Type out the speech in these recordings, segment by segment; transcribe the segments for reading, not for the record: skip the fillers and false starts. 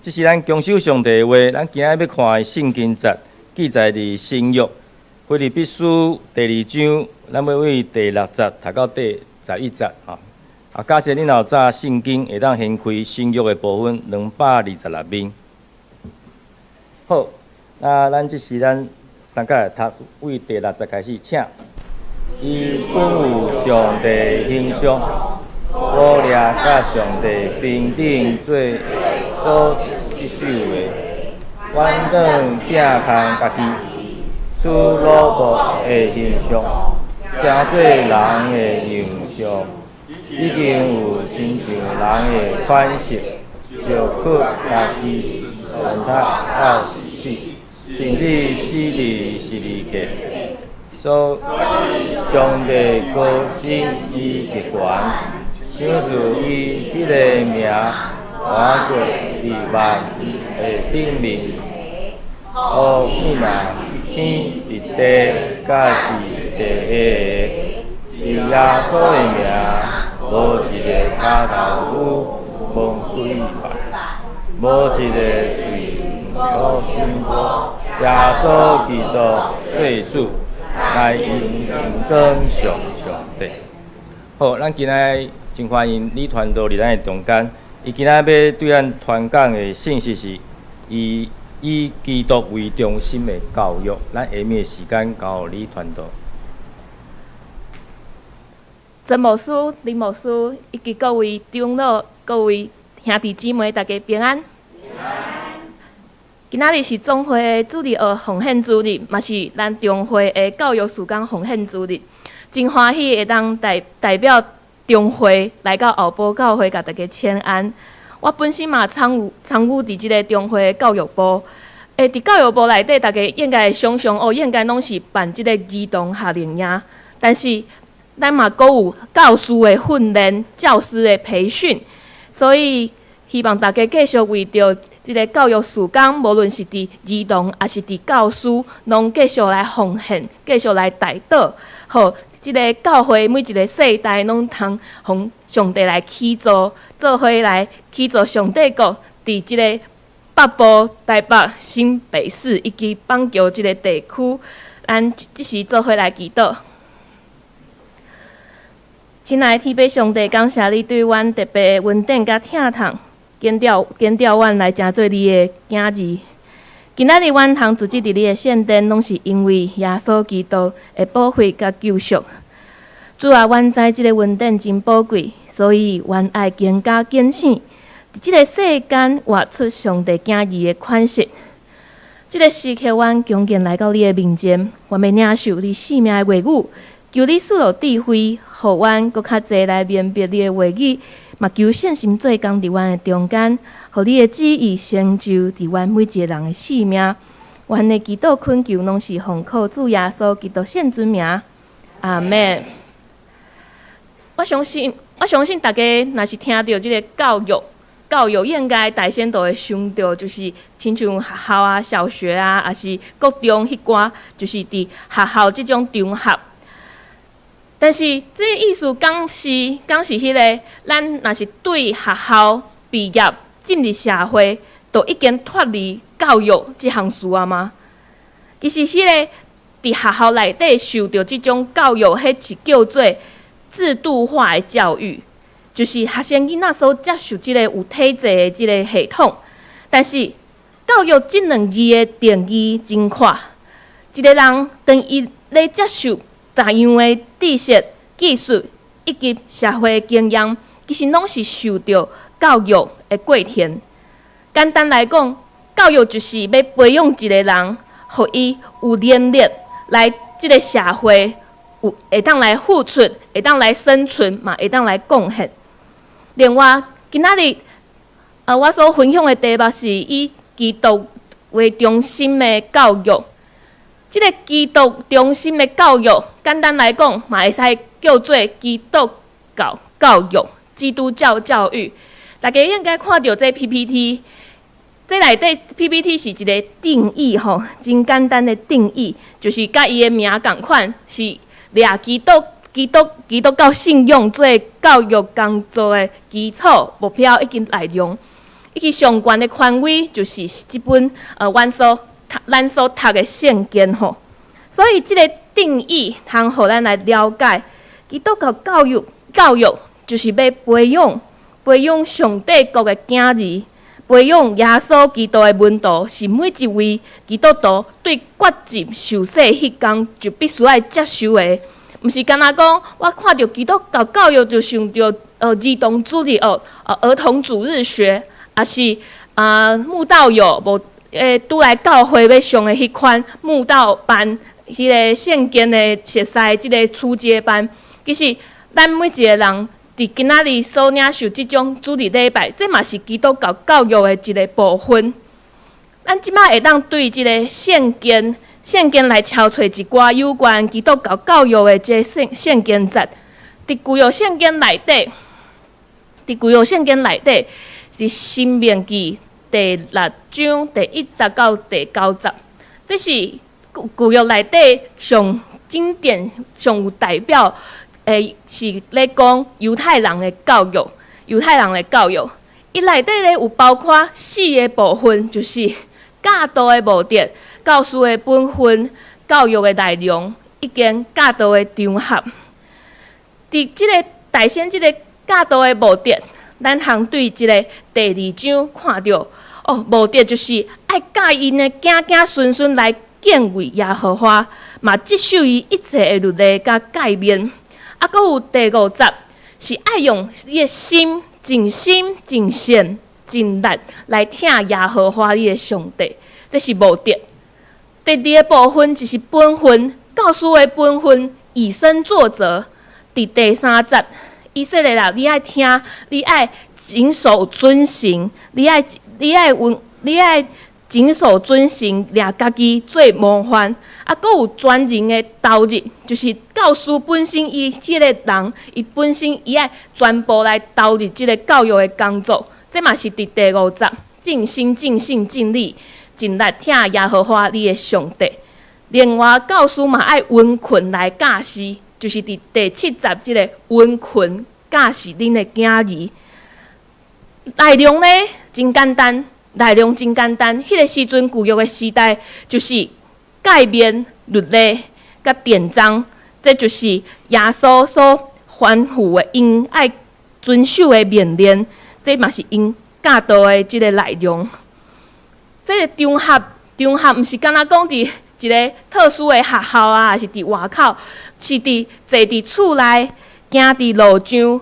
這是咱恭守上帝的話。咱今仔日欲看的聖經節記載佇新約腓立比書第二章，咱欲對第六節讀到第11節吼。啊，假設你若有紮聖經，會當掀開新約的部分226面。好，那咱這時咱三個來讀，對第六節開始，請。伊本有上帝形象，無掠佮上帝平等做所執守的，反轉摒空家己，取奴僕的形象，成做人的樣式，已經有親像人的款式，就屈家己，順服到死，甚至死佇十字架。所以上帝高升伊極懸，賞賜伊彼个名，懸過佇萬的頂面，予天若天佇地佮佇地下，佇耶穌的名，無一个跤頭有無跪拜，無一个喙可宣布耶穌基督做主，來榮光上上帝。好，咱今仔真歡迎李傳道佇咱的中間。伊今仔欲對咱傳講的信息是以基督為中心的教育。咱下面的時間交予李傳道。曾牧師、林牧師以及各位長老、各位兄弟姊妹，大家平安。今仔日是總會的主日學奉獻主日，嘛是咱中會的教育事工奉獻主日。真歡喜會當代表中會來到後埔教會，共大家請安。我本身嘛參與佇這个中會的教育部。佇教育部內底，大家應該會想象哦，應該攏是辦這个兒童夏令營，但是咱嘛閣有教師的訓練、教師的培訓，所以希望大家繼續為著這个教育事工，無論是佇兒童抑是佇教師，攏繼續來奉獻，繼續來代禱，予這个教會每一个世代攏通予上帝來起造，做伙來起造上帝國，佇這个北部、台北、新北市以及板橋這个地區，咱這時做伙來祈禱。親愛的天父上帝，感謝你對阮特別的恩典佮疼痛，揀調阮來成做你的囝兒。今仔日阮通聚集佇你的聖殿，攏是因為耶穌基督的寶血佮救贖。主啊，阮知這个恩典真寶貴，所以阮愛更加警醒，佇這个世間活出上帝囝兒的款式。這个時刻，阮恭敬來到你的面前，阮欲領受你生命的話語，求你賜予智慧，予阮閣較濟來明白你的話語，嘛求聖神做工佇阮的中間，予你的旨意成就佇阮每一个人的生命。阮的祈禱懇求，攏是奉靠主耶穌基督聖尊名。阿們。我相信大家若是聽著這个教育，教育應該大先都會想著，就是親像學校啊、小學啊，抑是國中彼寡，就是佇學校這種場合。但是這个意思敢是彼个，咱若是對學校畢業進入社會，就已經脫離教育這項事啊嗎？其實彼个佇學校內底受著這種教育，彼是叫做制度化的教育，就是學生囡仔所接受這个有體制的這个系統。但是教育這兩字的定義真闊，一个人當伊咧接受各樣的知識、技術以及社會經驗，其實攏是受著教育的過程。簡單來講，教育就是欲培養一个人，予伊有能力來這个社會有會當來付出，會當來生存，嘛會當來貢獻。另外，今仔日我所分享的題目是以基督為中心的教育。這个基督中心的教育，簡單來講，嘛會使叫做基督教教育、基督教教育。大家應該看著這 PPT，這內底 PPT 是一个定義吼，真簡單的定義，就是佮伊的名仝款，是掠基督教信仰做教育工作的基礎目標以及內容。伊其上懸的權威就是這本阮所讀的聖經吼。所以這个定義通予咱來了解，基督教教育教育就是欲培養上帝國的囝兒，培養耶穌基督的門徒，是每一位基督徒對決志受洗彼工就必須愛接受的。毋是干焦講，我看著基督教教育就想著兒童主日哦，兒童主日學，抑是啊慕道友無拄來教會欲上的彼款慕道班。彼个聖經的熟似，這个初階班，其實咱每一个人佇今仔日所領受這種主日禮拜，這嘛是基督教教育的一个部分。咱這擺會當對這个聖經來抄揣一寡有關基督教教育的這个聖經節。佇舊約聖經內底是申命記第六章第一節到第九節，這是舊約內底上經典、上有代表，是咧講猶太人的教育。猶太人的教育，伊內底咧有包括四个部分，就是教導的目的、教師的本分、教育的內容，以及教導的場合。佇這个大先，這个教導的目的，咱通對這个第二章看著，哦，目的就是愛教𪜶的子子孫孫來敬畏耶和華，嘛遵守伊一切的律例佮誡命。啊，閣有第五節是愛用你的心、盡心、盡性、盡力來疼耶和華你的上帝，這是目的。第二个部分就是本分，教師的本分，以身作則。佇第三節，以色列人，你愛聽，你愛謹守遵行，你愛謹守遵行，掠家己做模範。啊，閣有全人的投入，就是教師本身，伊這个人，伊本身伊愛全部來投入這个教育的工作。這嘛是佇第五節，盡心、盡性、盡力、盡力疼耶和華你的上帝。另外，教師嘛愛殷勤來教示，就是佇第七節這个殷勤教示恁的囝兒。內容呢，真簡單。內容真簡單，彼个時陣舊約的時代就是誡命、律例、佮典章，這就是耶穌所吩咐的，𪜶愛遵守的命令，這嘛是𪜶教導的這个內容。這个場合，場合毋是干焦講佇一个特殊的學校啊，抑是佇外口，是佇坐佇厝內，行佇路上，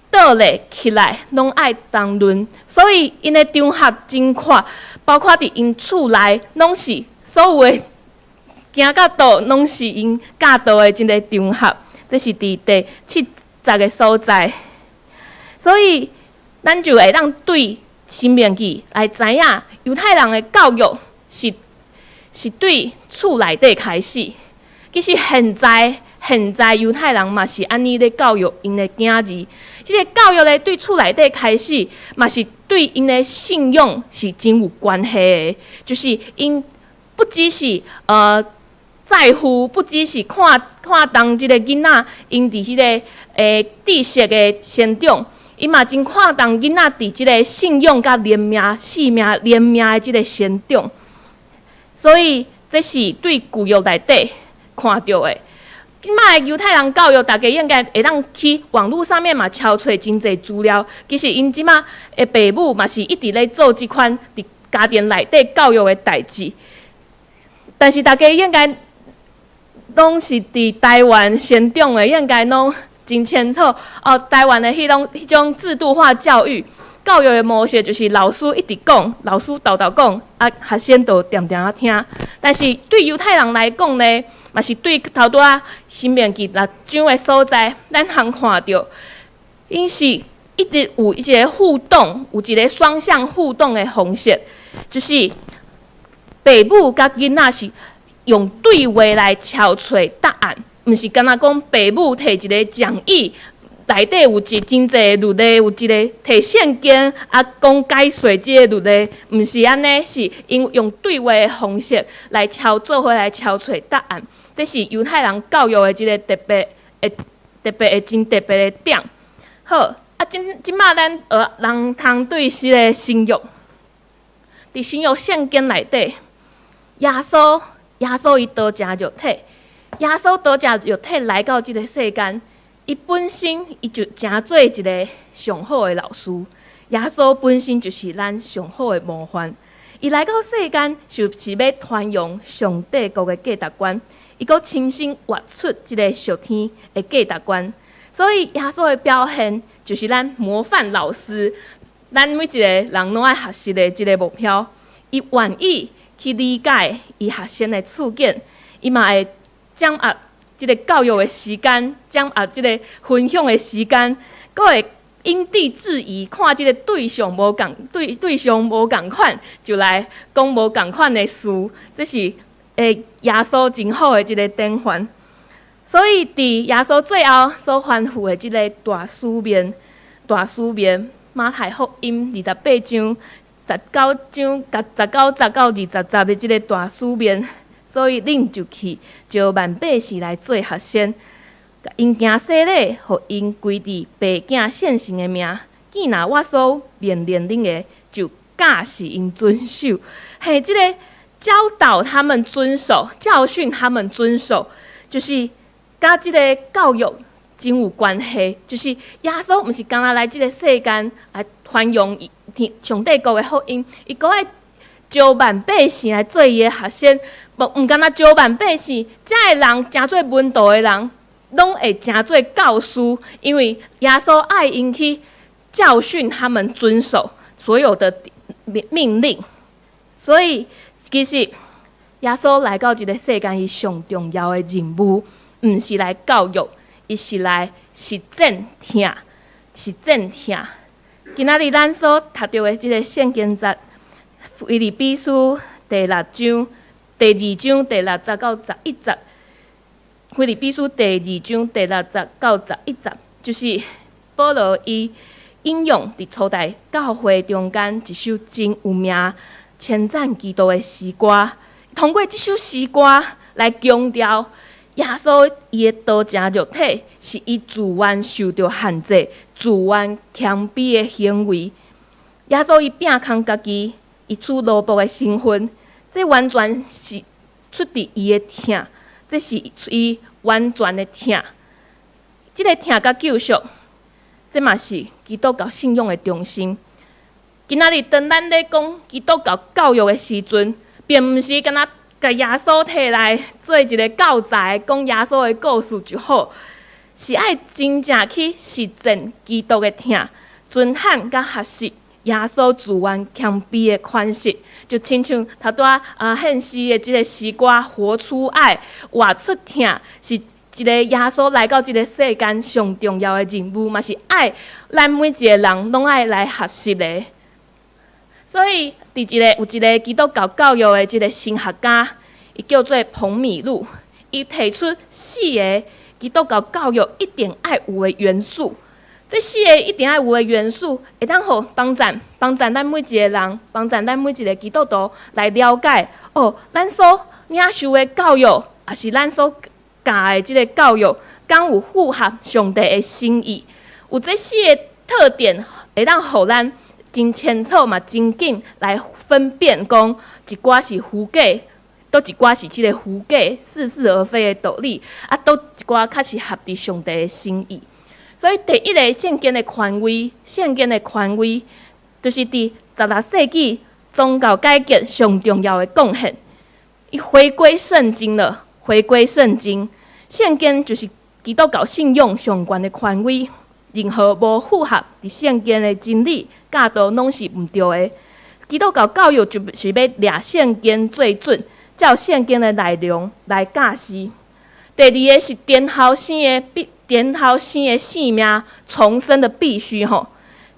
倒咧起來，攏愛談論。所以𪜶的場合真闊，包括佇𪜶厝內，攏是所有的行甲倒，攏是𪜶教導的這个場合。這是佇第七節的所在。所以，咱就會當對申命記來知影，猶太人的教育是對厝內底開始。其實現在猶太人嘛是按呢咧教育𪜶的囝兒。這个教育咧對厝內底開始，嘛是對𪜶的信仰是真有關係的。就是𪜶不只是在乎，不只是看重這个囡仔，𪜶佇彼个知識的成長，伊嘛真看重囡仔佇這个信仰佮靈命、生命靈命的這个成長。所以這是對舊約內底看著的。這擺猶太人教育，大家應該會當去網路上面嘛抄揣真濟資料。其實𪜶這擺的爸母嘛是一直咧做這款佇家庭內底教育的代誌。但是大家應該攏是佇台灣成長的，應該攏真清楚哦。台灣的彼種制度化教育，教育的模式就是老師一直講，老師沓沓講，啊，學生就恬恬仔聽。但是對猶太人來講呢，嘛是對頭拄仔申命記六章的所在，咱通看著，𪜶是一直有一个互動，有一个雙向互動的方式，就是爸母佮囡仔是用對話來敲揣答案，毋是干焦講爸母提一个講義，內底有一真濟律例，有一个提聖經啊講解說這个律例，毋是按呢，是𪜶用對話的方式來敲做伙來敲揣答案。這是猶太人教育的一个特別的真特別的點。好，啊，這擺咱人通對這个新約。佇新約聖經內底，耶穌伊道成肉體，耶穌道成肉體來到這个世間，伊本身伊就成做一个上好的老師。耶穌本身就是咱上好的模範。伊來到世間，就是欲傳揚上帝國的價值觀，伊閣親身活出這个屬天的價值觀。所以耶穌的表現就是咱模範老師，咱每一个人攏愛學習的這个目標。伊願意去理解伊學生的處境，伊嘛會掌握這个教育的時間，掌握這个分享的時間，閣會因地制宜，看這个對象無仝，對象無仝款，就來講無仝款的事。這是耶穌真好的一个典範。所以，佇耶穌最後所吩咐的這个大使命，大使命，馬太福音28章19章、19節到20節的這个大使命，所以恁就去召萬百姓來做學生，共𪜶行洗禮，予𪜶歸佇父囝聖神的名，見若我所命令恁的，就教示𪜶遵守。嘿，這个教導他們遵守，教訓他們遵守，就是佮這个教育真有關係。就是耶穌毋是干焦來這个世間來傳揚天上帝國的福音，伊閣愛召萬百姓來做伊的學生，無毋干焦召萬百姓，遮的人成做門徒的人，攏會成做教師，因為耶穌愛𪜶去教訓他們遵守所有的命令。所以其實耶穌來到這个世間，伊上重要的任務，毋是來教育，伊是來實踐疼，實踐疼。今仔日咱所讀著的這个聖經節，腓立比書第六章第二章第六節到十一節。腓立比書第二章第六節到十一節，就是保羅伊引用佇初代教會中間一首真有名稱讚基督的詩歌，通過這首詩歌來強調耶穌伊的道成肉體是伊自願受著限制、自願謙卑的行為。耶穌伊摒空家己，伊取奴僕的身份，這完全是出佇伊的疼，這是伊完全的疼。這个疼佮救贖，這嘛是基督教信仰的中心。今仔日當咱咧講基督教教育的時陣，並毋是干焦共耶穌提來做一个教材，講耶穌的故事就好，是愛真正去實踐基督的疼，尊罕佮學習耶穌自願謙卑的款式，就親像頭拄仔啊獻詩的這个詩歌，活出愛，活出疼，是一个耶穌來到這个世間上重要的任務，嘛是愛咱每一个人攏愛來學習的。所以，佇一个有一个基督教教育的這个神學家，伊叫做彭米露，伊提出四个基督教教育一定愛有的元素。這四个一定愛有的元素，會當予幫助咱每一个人，幫助咱每一个基督徒來了解哦，咱所領受的教育，抑是咱所教的這个教育，敢有符合上帝的心意？有這四个特點，會當予咱真清楚嘛，真緊來分辨講一寡是虛假，佗一寡是這个虛假、似是而非的道理，啊，佗一寡較是合佇上帝的心意。所以第一个聖經的權威，聖經的權威，就是佇16世紀宗教改革上重要的貢獻。伊回歸聖經了，回歸聖經，聖經就是基督教信仰上懸的權威。任何無符合佇聖經的真理教導，攏是毋對的。基督教教育就是欲掠聖經做準，照聖經的內容來教示。第二个是殿後生的必，殿後生的性命重生的必須吼。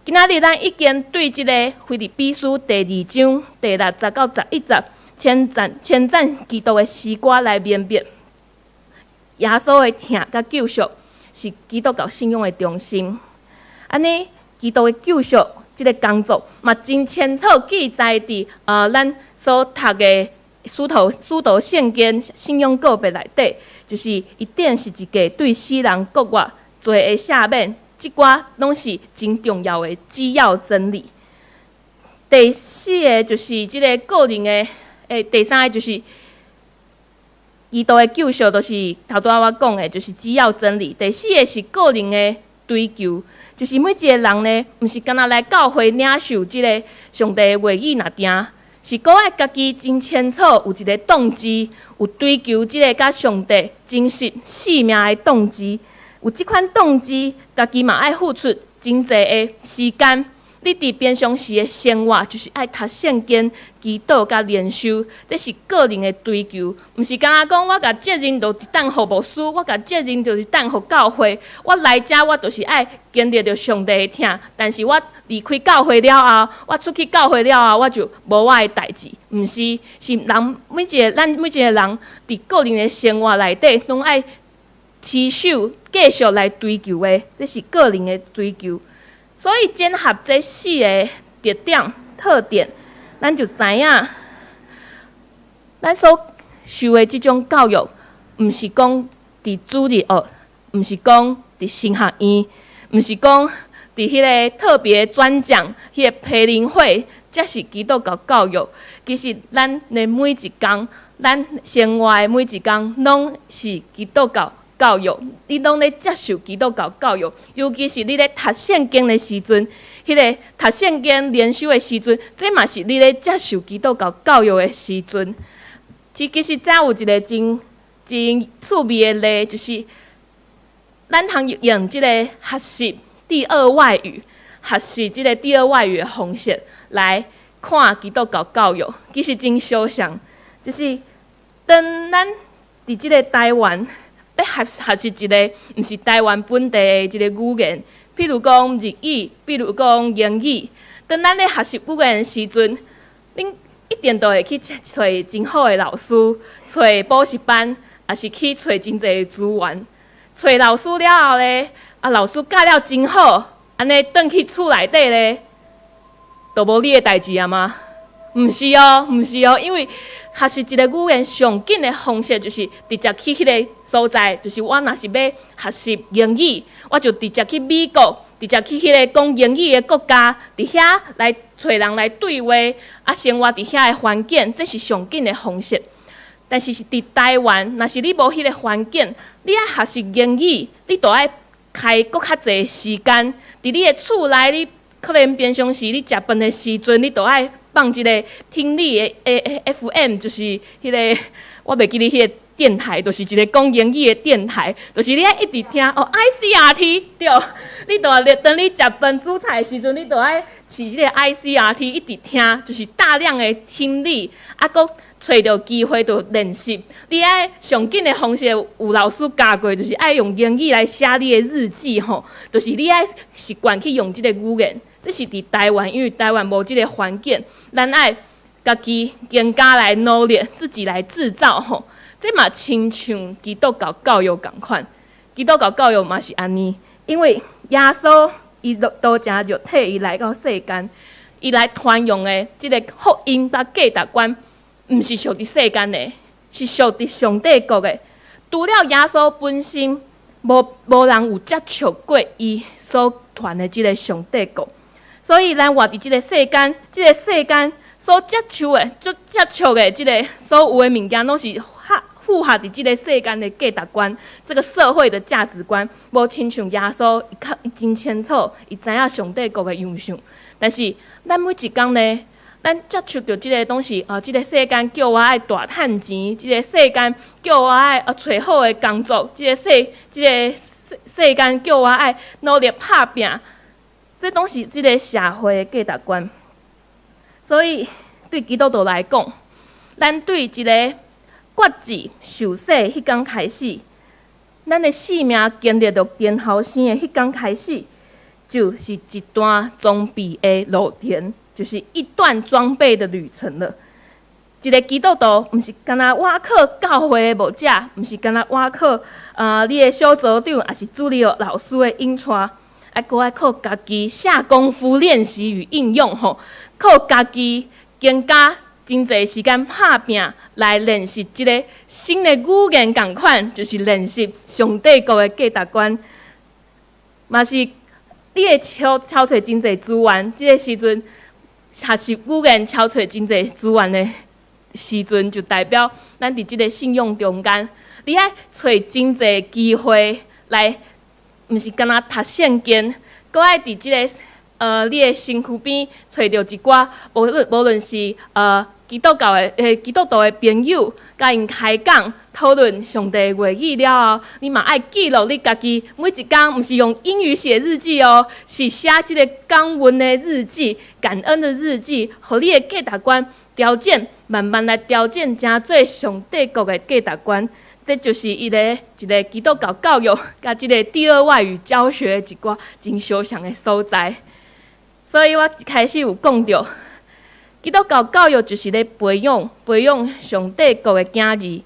今仔日咱已經對這个腓立比書第二章第六節到十一節稱讚基督的詩歌來明白耶穌的疼佮救贖是基督教信仰的中心。按呢，基督的救贖這个工作嘛，真清楚記載佇咱所讀的使徒聖經信仰告白內底，就是伊釘十字架對死人復活、罪的赦免，這寡攏是真重要的主要真理。第四个就是這个個人的，第三个就是基督的救贖，就是頭拄仔我講的，就是只要真理。第四个是個人的追求，就是每一个人呢，毋是干焦來教會領受這个上帝的話語爾定，是閣愛家己真清楚有一个動機，有追求這个佮上帝真實性命的動機，有這款動機，家己嘛愛付出真濟的時間。你佇平常時的生活，就是愛讀聖經、祈禱佮靈修，這是個人的追求，毋是干焦講我共責任就一擔予牧師，我共責任就是擔予教會。我來遮我就是愛經歷著上帝的疼，但是我離開教會了後，我出去教會了後，我就無我的代誌。毋是，是人每一个咱每一个人佇個人的生活內底，攏愛持守繼續來追求的，這是個人的追求。所以綜合這四个特點特點，咱就知影，咱所受的這種教育，毋是講佇主日學，毋是講佇神學院，毋是講佇彼个特別專講、彼个培靈會，才是基督教教育。其實咱的每一工，咱生活的每一工，攏是基督教教育，你攏咧接受基督教教育，尤其是你咧讀聖經的時陣，彼个讀聖經靈修的時陣，這嘛是你咧接受基督教教育的時陣。其實這有一个真真趣味的例，就是咱通用這个學習第二外語，學習這个第二外語的方式來看基督教教育，其實真相像，就是當咱佇這个台灣欲學學習一个毋是台灣本地的一个語言，譬如講日語，比如講英語。當咱咧學習語言的時陣，恁一定都會去揣真好的老師，揣補習班，抑是去揣真濟資源。揣老師了後咧，老師教了真好，按呢轉去厝內底咧，就無你的代誌啊嗎？毋是哦，毋是哦，因為學習一个語言上緊的方式就是直接去彼个所在，就是我若是欲學習英語，我就直接去美國，直接去彼个講英語的國家，佇遐來揣人來對話，生活佇遐的環境，這是上緊的方式。但是是佇台灣，若是你無彼个環境，你愛學習英語，你就愛開閣較濟時間，佇你的厝內，你可能平常時你食飯的時陣，你就愛放一个聽力的 FM，就是彼个我袂記得彼个電台，就是一个講英語的電台，就是你愛一直聽哦，ICRT 對，你就愛當你食飯煮菜的時陣，你就愛試這个 ICRT 一直聽，就是大量的聽力，閣揣著機會就練習。你愛上緊的方式有老師教過，就是愛用英語來寫你的日記吼，就是你愛習慣去用這个語言。這是佇台灣，因為台灣無這个環境，咱愛家己更加來努力，自己來製造吼。這嘛親像基督教教育仝款，基督教教育嘛是按呢，因為耶穌伊道成肉體，伊來到世間，伊來傳揚的這个福音佮價值觀，毋是屬佇世間的，是屬佇上帝國的。除了耶穌本身，無人有接觸過伊所傳的這个上帝國。所以，咱活佇這个世間，這个世間所接觸的、所接觸的這个所有的物件，攏是符合佇這个世間的價值觀，這个社會的價值觀，無親像耶穌，伊較伊真清楚，伊知影上帝國的樣相。但是，咱每一工呢，咱接觸著這个攏是啊，這个世間叫我愛大趁錢，這个世間叫我愛揣好的工作，這个世間叫我愛努力拍拚。這攏是這个社會的價值觀，所以對基督徒來講，咱對一个決志受洗彼工開始，咱的性命經歷著殿後生的彼工開始，就是一段裝備的路程，就是一段裝備的旅程了。一个基督徒毋是干焦倚靠教會的牧者，毋是干焦倚靠你的小組長，抑是主日學老師的引帶。閣愛靠家己下功夫練習與應用吼，靠家己增加真濟時間拍拚來練習這个新的語言仝款，就是練習上帝國的價值觀。嘛是你會抽抽揣真濟資源，這个時陣學習語言敲揣真濟資源的時陣，就代表咱佇這个信仰中間，你愛揣真濟機會來，毋是干焦讀聖經，閣愛佇這个你的身軀邊揣著一寡，無論是基督教的基督徒的朋友，共𪜶開講討論上帝的話語了後，你嘛愛記錄你家己每一工，毋是用英語寫日記哦，是寫這个感恩的日記、感恩的日記，予你的價值觀調整，慢慢來調整，成做上帝國的價值觀。這就是一个基督教教育，佮這个第二外語教學的一寡真相像的所在。所以我一開始有講著，基督教教育就是咧培養上帝國的囝兒，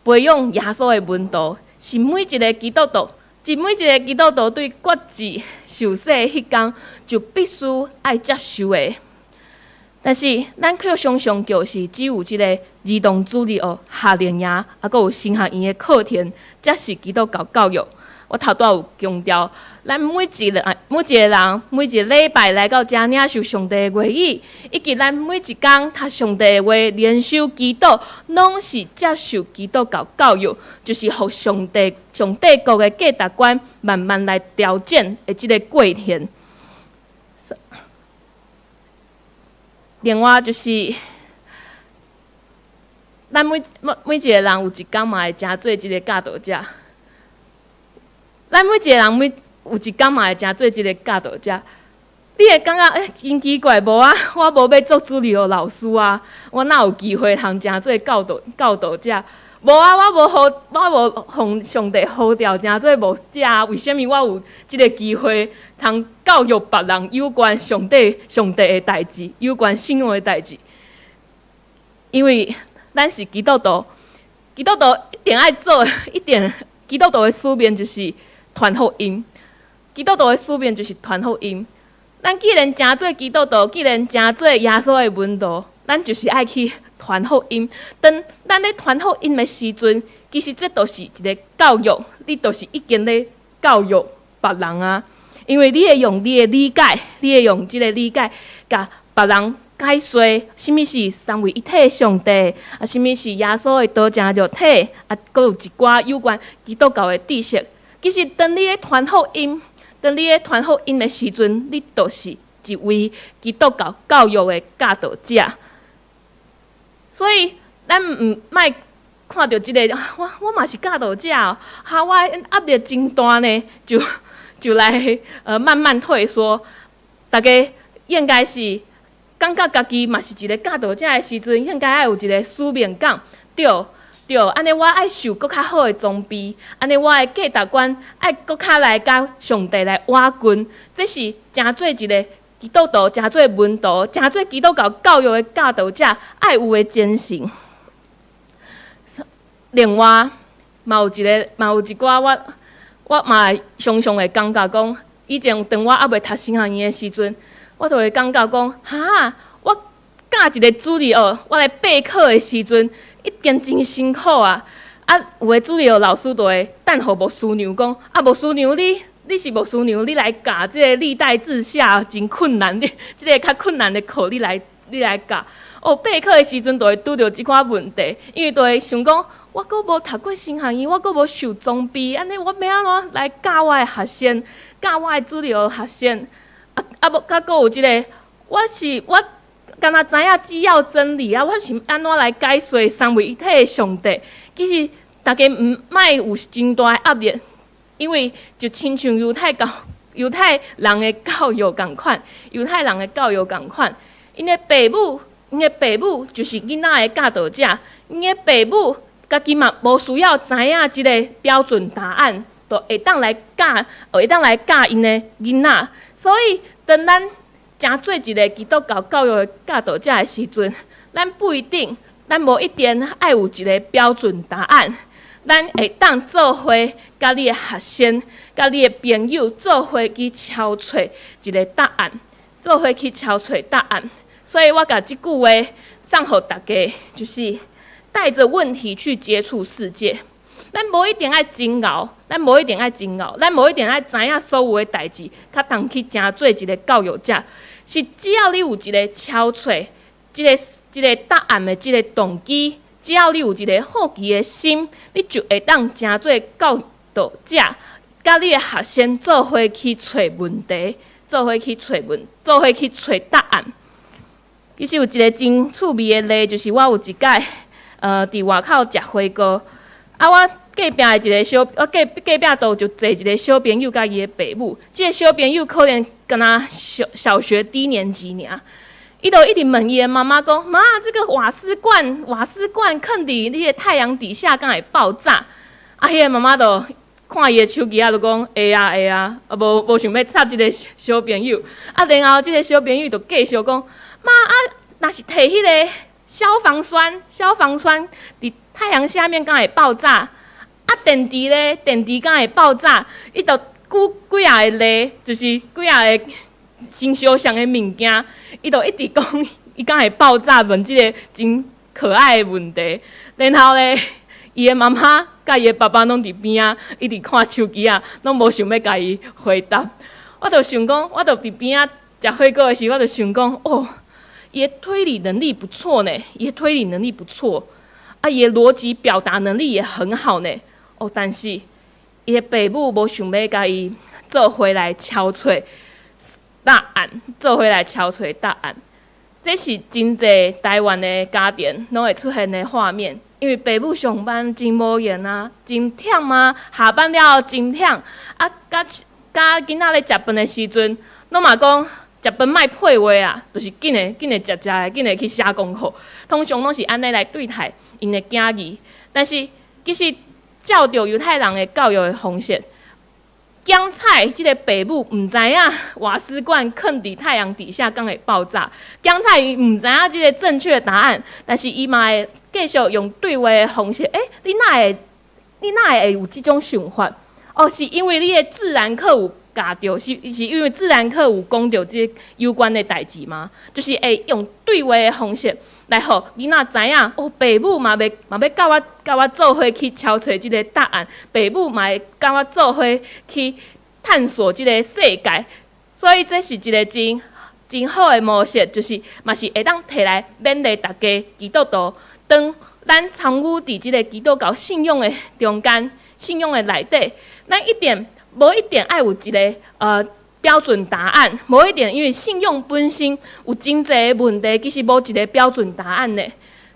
培養耶穌的門徒，是每一个基督徒，是每一个基督徒對決志受洗的彼工就必須愛接受的。但是咱卻常常就是只有這个兒童主日學、夏令營，啊，閣有神學院的課程，才是基督教教育。我頭拄仔有強調，咱每一个人，每一个禮拜來到遮領受上帝的話語，以及咱每一工讀上帝的話、靈修祈禱，攏是接受基督教教育，就是予上帝國的價值觀慢慢來調整的這个過程。另外就是，咱每一个人有一工嘛會成做這个教導者。咱每一个人有一工嘛會成做這个教導者。你會感覺真奇怪，無啊？我無欲做主日學老師啊，我哪有機會通成做教導者？無啊，我無予上帝呼召成做牧者啊，為啥物我有這个機會通教育別人有關上帝的代誌，有關信仰的代誌？因為咱是基督徒，基督徒一定愛做，一定基督徒的使命就是傳福音。基督徒的使命就是傳福音。咱既然成做基督徒，既然成做耶穌的門徒，咱就是愛去傳福音。當咱咧傳福音的時陣，其實這都是一个教育，你就是已經咧教育別人啊。因為你會用你的理解，你會用這个理解，共別人解說啥物是三位一體上帝，啊，啥物是耶穌的道成肉體，啊，閣有一寡有關基督教的知識。其實，當你咧傳福音的時陣，你就是一位基督教教育的教導者。所以，咱毋莫看著這个，我嘛是教導者哦，哈，我壓力真大呢，就來慢慢退縮。大家應該是感覺家己嘛是一个教導者的時陣，應該愛有一个使命感，對。對，按呢我愛受閣較好的裝備，按呢我的價值觀愛閣較來佮上帝來倚近，這是成做一个基督徒、成做門徒、成做基督教教育的教導者愛有的精神。另外，嘛有一寡我嘛常常會感覺講，以前當我猶未讀神學院的時陣，我就會感覺講，哈，我教一个主日學，我來備課的時陣，已經真辛苦啊！啊，有的主日學老師就會等予牧師娘講，啊，牧師娘你是牧師娘，你來教這个歷代志下真困難，你這个較困難的課，你來教。哦，備課的時陣就會拄著這款問題，因為就會想講，我閣無讀過神學院，我閣無受裝備，按呢我欲按怎來教我的學生，教我的主日學學生？啊啊無，閣閣有這个，我是我。敢若知影只要真理啊！我是按怎來解說三位一體的上帝？其實大家毋莫有真大的壓力，因為就親像猶太人的教育仝款，猶太人的教育仝款，𪜶的爸母就是囡仔的教導者，𪜶的爸母家己嘛無需要知影這个標準答案，就會當來教𪜶的囡仔。所以當咱成做一个基督教教育的教導者的時陣，咱不一定，咱無一定愛有一个標準答案。咱會當做伙，佮你的學生、佮你的朋友做伙去敲揣一个答案，做伙去敲揣答案。所以我共這句話送予大家，就是帶著問題去接觸世界。咱無一定愛真𠢕，咱無一定愛真𠢕，咱無一定愛知影所有的代誌，較通去成做一个教育者。是只要你有一个敲揣，這個答案的這個動機，只要你有一个好奇的心，你就會當成做教導者，佮你的學生做伙去揣問題，做伙去揣答案。其實有一个真趣味的例，就是我有一擺，佇外口食火鍋，啊，我隔壁桌就坐一个小朋友佮伊的爸母。這个小朋友可能敢若小學低年級爾，伊就一直問伊的媽媽講：“媽，這個瓦斯罐囥佇你的太陽底下，敢會爆炸？”啊，彼个媽媽就看伊的手機仔，就講：“會啊會啊。”啊，無想欲插這个小朋友。啊，然後這个小朋友就繼續講：“媽啊，若是提彼个消防栓佇太陽下面，敢會爆炸？啊，電池咧，電池敢會爆炸？”伊就舉幾仔个例，就是幾仔个真相像的物件，伊就一直講伊敢會爆炸，問這个真可愛的問題。然後咧，伊的媽媽佮伊的爸爸攏佇邊仔，一直看手機仔，攏無想欲共伊回答。我就想講，我就佇邊仔食火鍋的時，我就想講，哦，伊的推理能力不錯呢，伊的推理能力不錯，啊，伊的邏輯表達能力也很好呢。哦，但是伊的爸母無想欲共伊做伙來敲揣答案，做伙來敲揣答案。這是真濟台灣的家庭攏會出現的畫面，因為爸母上班真無閒啊，真忝啊，下班了後真忝，啊，佮佮囡仔咧食飯的時陣，攏嘛講食飯莫屁話啊，就是緊會緊會食食的，緊會去寫功課，通常攏是按呢來對待𪜶的囝兒。但是其實照著猶太人的教育的方式，講彩這个爸母毋知影瓦斯罐囥佇太陽底下敢會爆炸，講彩伊毋知影這个正確答案，但是伊嘛會繼續用對話的方式，欸，你哪會有這種想法？哦，是因為你的自然課有教著，是因為自然課有講著這有關的代誌嗎？就是會用對話的方式來予囡仔知影，哦，爸母嘛欲佮我做伙去敲揣這个答案，爸母嘛會佮我做伙去探索這个世界，所以這是一个真真好的模式，就是嘛是會當提來勉勵大家基督徒，當咱參與佇這个基督教信仰的中間，信仰的內底，咱一定無一定愛有一个標準答案，無一定，因為信仰本身有真濟的問題，其實無一个標準答案的。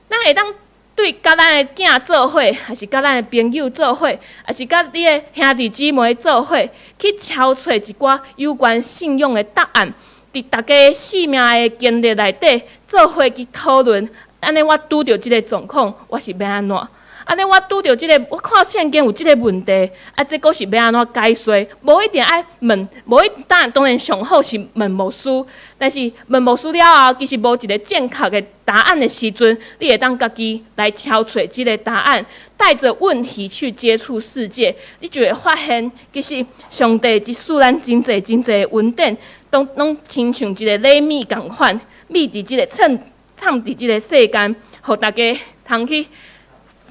咱會當對佮咱的囝做伙，還是佮咱的朋友做伙，還是佮你的兄弟姊妹做伙，去敲揣一寡有關信仰的答案，佇大家生命的經歷內底做伙去討論。按呢，我拄著這个狀況，我是欲按怎？按呢，我拄著這个，我看聖經有這个問題，啊，這閣是欲按怎解說？無一定愛問，無一當然當然上好是問牧師，但是問牧師了後，其實無一个正確的答案的時陣，你會當家己來敲揣這个答案，帶著問題去接觸世界，你就會發現，其實上帝這賜咱真濟真濟恩典，攏攏親像一个禮物仝款，秘佇這个藏藏佇這个世間，予大家通去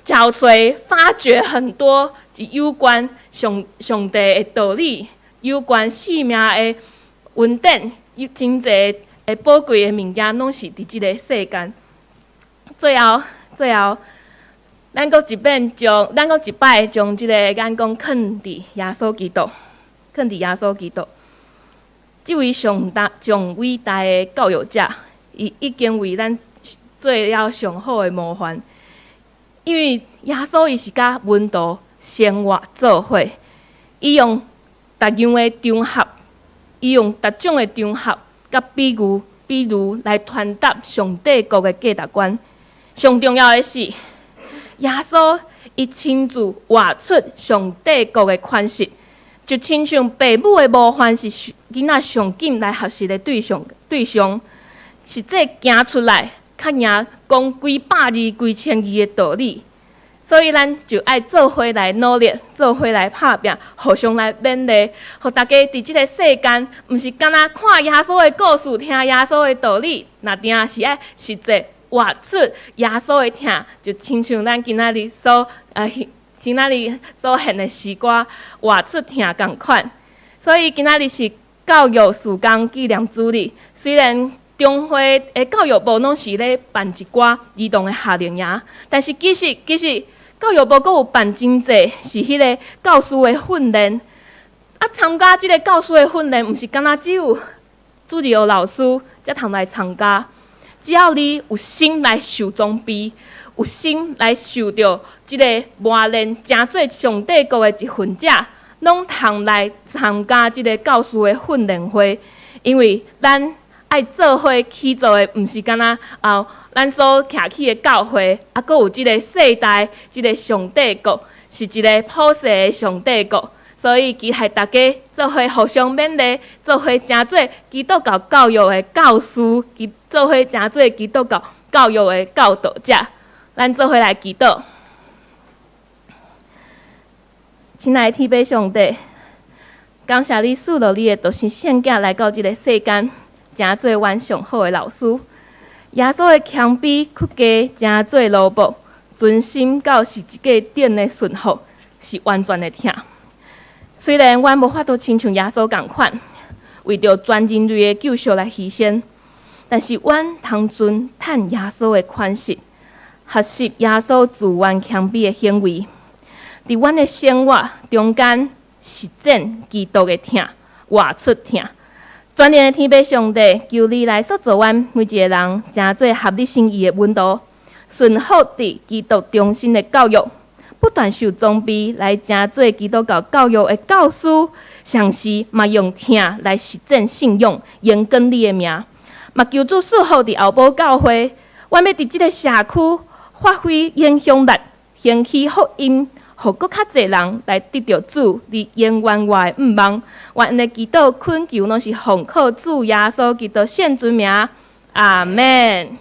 找揣發掘很多有關上帝的道理，有關生命的恩典，有真濟的寶貴的物件，攏是佇這个世間。最後，最後，咱閣一擺將這个眼光囥佇耶穌基督，囥佇耶穌基督，這位上大上偉大的教育者，伊已經為咱做了上好的模範。因為耶穌伊是佮門徒生活做伙，伊用逐樣的場合，伊用逐種的場合，佮比喻來傳達上帝國的價值觀。上重要的是，耶穌伊親自活出上帝國的款式，就親像爸母的模範是囡仔上緊來學習的對象，實際行出來，較贏講幾百字、幾千字的道理。所以咱就愛做伙來努力，做伙來拍拚，互相來勉勵，予大家佇這个世間，毋是干焦看耶穌的故事，聽耶穌的道理，若定是愛實際活出耶穌的疼，就親像咱今仔日所今仔日所獻的詩歌活出疼仝款。所以今仔日是教育事工紀念主日。雖然中會的教育部攏是咧辦一寡兒童的夏令營，但是其實教育部閣有辦真濟是彼个教師的訓練。啊，參加這个教師的訓練，毋是干焦只有主日學老師才通來參加。只要你有心來受裝備，有心來受著這个磨練，成做上帝國的一份子，攏通來參加這个教師的訓練會。因為咱愛做伙起做的，毋是干焦啊，咱所徛起的教會，啊，閣有這个世代，這个上帝國，是一个普世的上帝國。所以期待大家做伙互相勉勵，做伙成做基督教教育的教師，做伙成做基督教教育的教導者。咱做伙來祈禱。親愛的天父上帝，感謝你賜予你的獨生聖子來到這个世間，成做阮上好的老師。耶穌的謙卑屈己，成做奴僕，存心到十字架頂的順服，是完全的疼。雖然阮無法度親像耶穌仝款，為著全人類的救贖來犧牲，但是阮通尊嘆耶穌的款式，學習耶穌自願謙卑的行為，佇阮的生活中間實踐基督的疼，活出疼。全能的天父上帝，求你來塑造阮每一个人，成做合你心意的門徒，順服佇基督中心的教育，不斷受裝備來成做基督教教育的教師，同時嘛用疼來實踐信仰，榮光你的名。嘛求主賜福佇後埔教會，阮欲佇這个社區發揮影響力，興起福音，予閣較濟人來得著主你永遠活的向望。阮的祈禱懇求，攏是奉靠主耶穌基督聖尊名，阿門。